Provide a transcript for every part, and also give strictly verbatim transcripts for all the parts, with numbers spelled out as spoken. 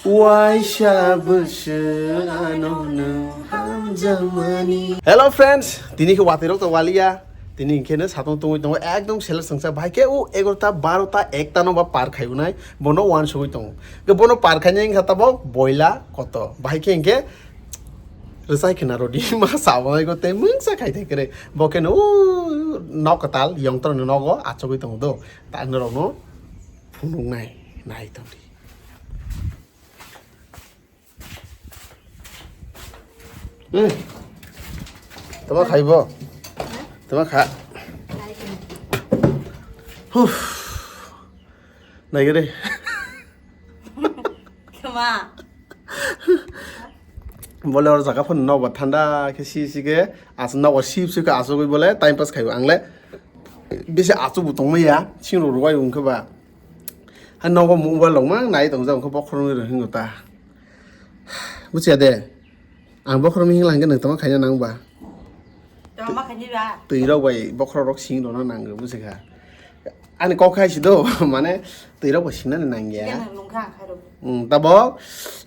Waisa bwswk ano nwng hamjakmani. Hello friends, tini khe watwi rok to waliya. Tini hinkhe no satung tungwi tongo, ekdom sele sengsa. Bahai khe o egarota, barota, ekta no ba par khai unai, bono uansugwi tongo. Khe bono par khainai wngkha tabok boila koto. Bahai khe hinkhe rwchai khna rwdi ma sabonai go tei mungsa khai thai kwrwi. Bo khe no o nok kwtal yongtro ni nogo achugwi tongo do. Ta norok no phunuknai nai tongdi. Eh. Tama khaibo? Tama kha. Huf. Naigere. Kema. Bole or jaga phone nogo thanda khe si si khe as nogo sip sip khe asugwi bole time pass khaibo angle. Bisi asu bu tongmaya sing ro rwai wngkhe ba. Hai nogo mobile rok ma nai tong jak wngkhe bokhorok ni rwngwi ta. Buchiya de. Ang bokhorok mihing lang khe nwng tama khaina nang ba? Tama khaini ba? Twi rok bai bokhorok rok sing rwna nang buji kha. Ani kok hai si do mane twi rok bai singnani nang ya. Khe nwng lung kha ang khairok. Hmm, tabo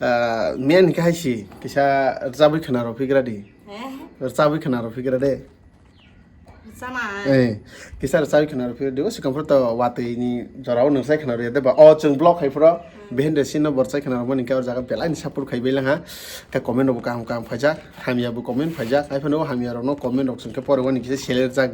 ah, men khe hai si kisa rwchabwi khna rw phigra di. Eh? Rwchabwi khna rw phigra de. Sana. Eh, kisa rwchai khwna rw phir dibo, sikang phuru to watwi ni jora o nungsai khwna rw ya de ba. O chwng vlog khai phuru, behind the scene no bo rwchai khwna rw mani khe o jaga belai ni support khai bai lang ha. Khe comment rok bo kaham kaham phaijak, hamya bo comment phaijak. Hai phano hamya rok no comment rok chwng khe pore wani kisa share jak.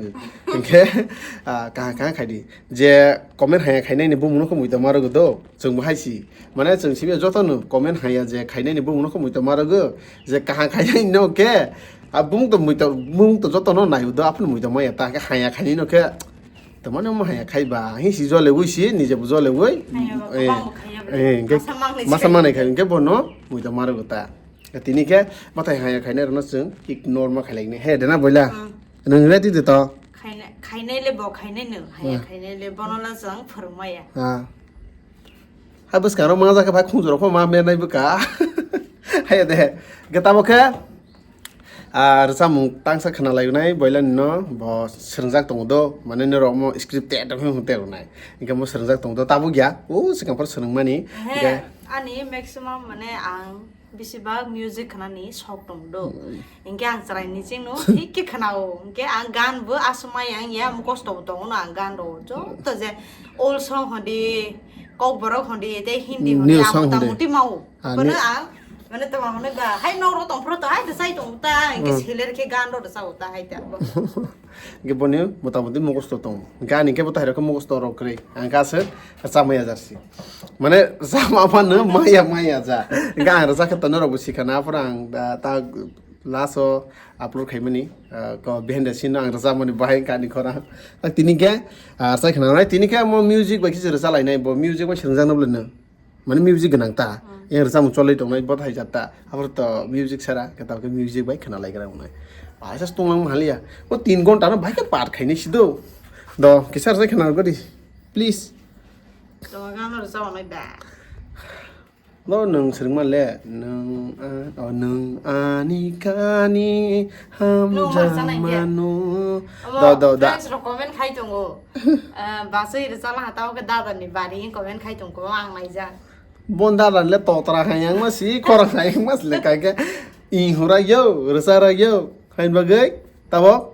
Hinkhe, ah, kaham kaham khai di. Je comment haya khainai ni bumung no khe muitom ma rwgo do. Chwng bo hai si. Mane chwng simi joto no comment haya je khainai ni bumung no khe muitom ma rwgo. Je kaham khainai no khe A bung to mui to, bung to joto no nai do, aphano mui to maya ta khe haya khaini no khe. To mane mo haya khai ba, hi si jole ui si, nije bo jole ui. Haya ba, eh, kwbang bo khaiya ba. Eh, hingke masa mangnai masa si mangnai khai. Khai, hingke bo no mui to maro ta. Tini khe bathai haya khainai rok no chwng ignore ma khailai ni. He, dena boila. Hmm. Nung ready de to. Khainai, khainai le bo khainai no, haya, hmm, khainai le bono la chwng phwrwng maya. Ah. Hai bwskang rok ma ja khe bai khung jorok ma mernai bwkha. Hai de. Ge tamo khe. Ah, rwchapmung tangsa khna lainai boilani no bo swrwngjak tongo do, mane norok omo script te tong hwn te rwnai. Hinkhe omo swrwngjak tongo do, tabuk ya o swkang phar swrwngmani. He, hinkhe ani maximum mane ang besibak music khnani sok tong do. Hmm. Hinkhe ang chwrai ni ching no thik khe khna o, hinkhe ang gan bo aswk mai yang ya mukhosto bo tongo no ang gan rw joto je old song hodi, kokborok hodi, tei Hindi hodi, new ang song hodi. Motamoti mau. Ah, bono ni- ang, mane tama hwnwi ba, hai nok rok tong phuru to, hai rwchai tong ta, hinkhe hmm, seler khe gan rok rwchao ta, hai ta. Hinkhe boni motamoti mukhosto tong. Hinkhe ani khe bo tai rok khe mukhosto rok kwrwi. Ang khe aswk rwchapmaya jarsi. Mane rwchapma phano maya maya ja. Hinkhe ang rwchak khe to norok bo sikha na, aphuru ang da ta last o upload khaimani, ah, ko behind the scene no ang rwchapmani bahai hinkhe ani khorang. Tak tini khe, ah, rwchai khna nai, tini khe mo music bai khe se rwchalainai, bo music bai swrwngjak no bwlai no. Mane music gwnang ta. Hmm. Yang rwchapmung cholwi tongnai bo hai jat ta. Aphuru to music sara, khe tamo khe music bai khna lai gra wngnai. Bai sa tonglang haliya. O tin ghonta no bai khe par khainai si do. Do, kisa rwchai khna rwgwi di. Please. Tamo gano rwchapmani ba. No, nwng swrwngma le, nwng a-, o, nwng ani kani hamjakmano. Nwng ma chanai khe? Do, do, da. Friends rok comment khai tongo. Ah, basui rwchapna ha tamo khe dada ni bari comment khai tong kwbang ang naijak. Bon dada le totra hai yang ma si, khorang hai yang ma si le kai khe. Ing hura yo, rwcha ra yo. Hai bagwi, tabo?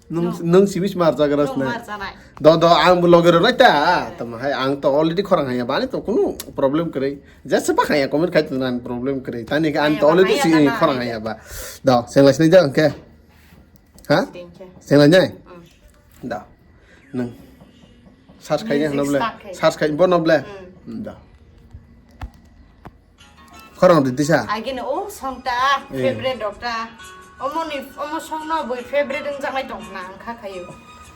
Nwng, nwng simi sima rwchak gra sna. Nwng ma rwchanai. Do, do, ang bo loge rwnai ta. Eh. Tamo hai, ang to already khorang haya, bani to kunu problem kwrwi. Jesa ba haya, comment khai tongna problem kwrwi. Tani khe ang to already si khorang haya ba. Do, sengla sinai jak khe. Ha? Sengla nai? Mm. Do. Nwng. Search khai hano ble. Search khai bo no ble. Mm. Do. Khorang di tisa. Agini o song ta, eh, favorite rok ta. Omo ni, omo song no bui favorite wngjaknai tong khna ang kha khayo.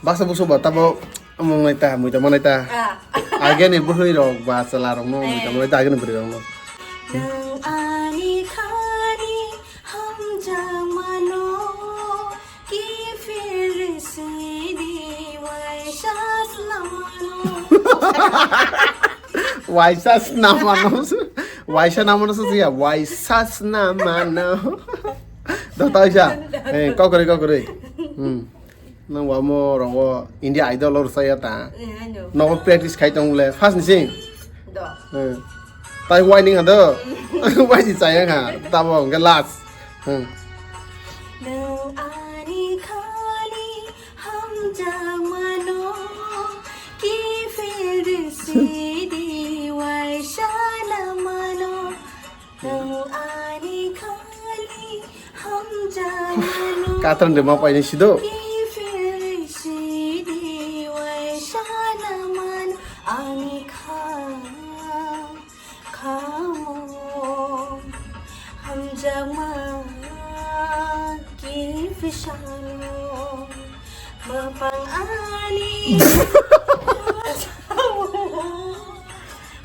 Baksa busu ba tabo omong nai ta, mui ta manai ta. Ah. Agini bwhwi rok ba chwla rok no mui ta manai ta, agini bwrwi rok no. Nwng ani khani hamjakmano. Waisa snamano. Waisa snamano. Waisa namano se ya. Waisa snamano. Dota waisa. Eh, kokore, kokore. Hmm. Nang wa mo rongo India Idol or saya ta. Eh, I know. Nogo practice khai tong le. First ni sing. Do. Hmm. Tai wai ning ha do. Wai si chaya ha. Tamo hwnkhe last. Hmm. Nwng ani khani hamjakmano, kiphil rwsidi waisa na mano. Nwng ani khani hamjakmano. Katran de ma paini sido. Kiphil rwsidi waisa na mano ani kha. Khamo hamjakma kiphil sano mapang ani.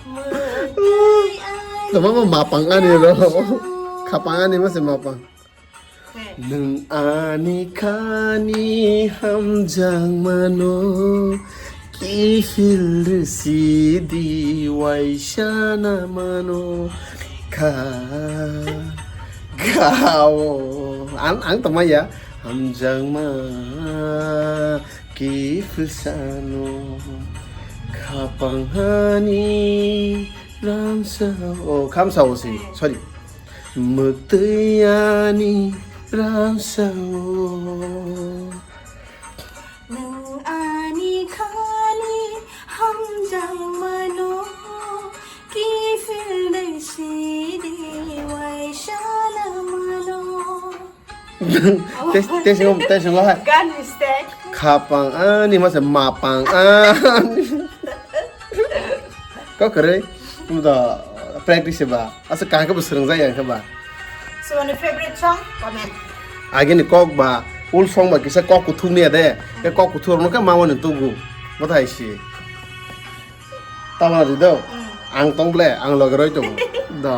Mwtai ani. Tama ma mapang ani ro. Khapang ani ma se mapang. Nwng ani khani hamjakmano, kiphil rwsidi waisa na mano. Kha, kha o. Ang, ang tongmaya. Hamjakma, kiphil sano. Khapang ani ramsa o. Khamsa o si. Sorry. Mwtai ani ramsa o. Nwng ani khani hamjakmano, kiphil rwsidi waisa na mano. Tes, tes, tes, tes, hai. Gan mistake. Khapang ani ma se mapang ani. Kok kwrwi. Tamo da practice ba. Asa kaham khe bo swrwngjak ya khe ba. So, ani favorite song? Comment. Agini kok ba, ul song ba kisa kok kuthuk niya de. Khe kok kuthuk rokno khe mamani tugu. Bothai si. Tamani ri do. Hmm. Ang tong ble, ang loge roi tongo. Do.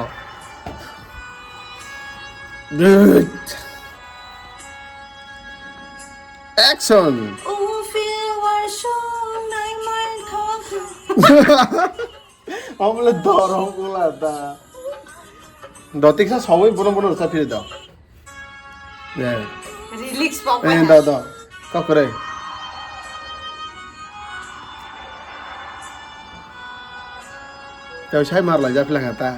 Dut. Action. Ufi warsong nai man thok. Amle dorong ula da. Do tiksa sawai bono bono sa phiri do. Yeah. Relax pok. Eh, do, do. Kokore. Tau sai mar lai ja phila ta.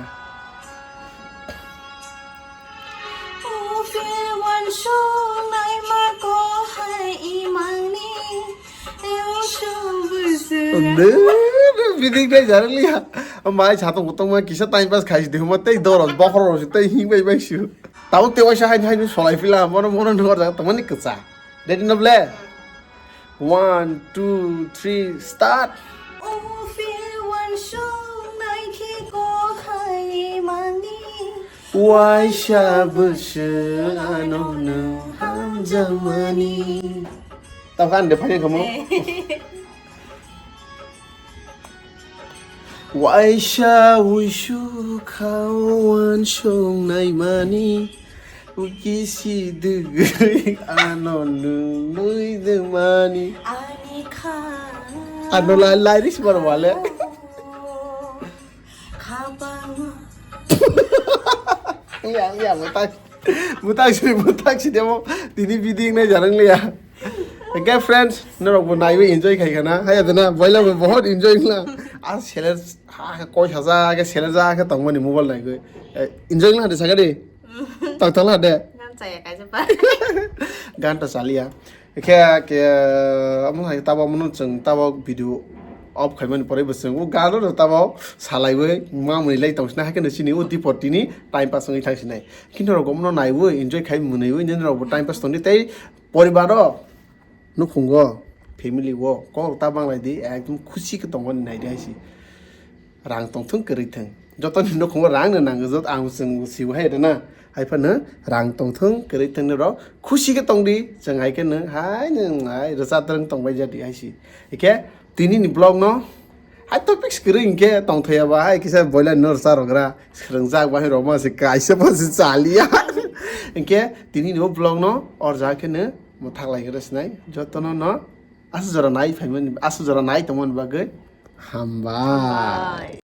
Bidik dai jarang liya. Mai satung kutung ma kisa time pass khai di huma tei dorong bokhor rok tei hing bai bai su. Tau te waisa hain hain solai phila mono mono nor jak tamani kwcha. Ready no ble? One, two, three, start. Ufi wansong naikhe kok hai mani. Waisa bwswk ano nwng hamjakmani. Tamo khe ang de phai khamu. Waisa uisu kha wansong naimani. Uki si dugui ano nung nui dungmani. Ani kha. Ano la lyrics bar wale. Khapang. Iya, iya, mutak. Mutak sini, mutak sini mo. Tini biding nai jarang liya. Okay friends, norok bo naiwi enjoy khai khana. Haya dena, boila bo bahut enjoy khla. A seler ha koi haja ke seler ja ke tongmani mobile nai goi. Enjoy khla de sagadi. Tong tala de. Gan chaya kaisa pa. Gan to chaliya. Khe ke amo hai tabo mono chwng tabo video off khaimani pore bo chwng o gan no tabo salaiwi mamuni lai tong sina hai khe chini o dipor tini time pass wngwi thang sinai. Khe norok bo mono naiwi enjoy khai mwnwiwi norok bo time pass tongdi tei poribar o nukhungo family o kok ta banglai di ekdom khusi khe tongmani nai di hai se. Rang tongthung kwrwi thung. Jotoni nukhungo rang no nango jot ang chwng sibo hai rwna. Hai phano rang tongthung kwrwi thung norok khusi khe tongdi chwng hai khe nwng hai nwng hai rwchap twrwng tongbai jadi hai si. Hikhe tini ni vlog no hai topics kwrwi hinkhe tongthaya ba hai kisa boila no rwchap rwgra swrwngjak ba hai rok ma se kaisa bo se chaliya. Hinkhe tini ni o vlog no or ja khe no mwthak lai khe rwsnai jotono no. Aswk jora nai phaimani, aswk jora nai tongmani bagwi hambai.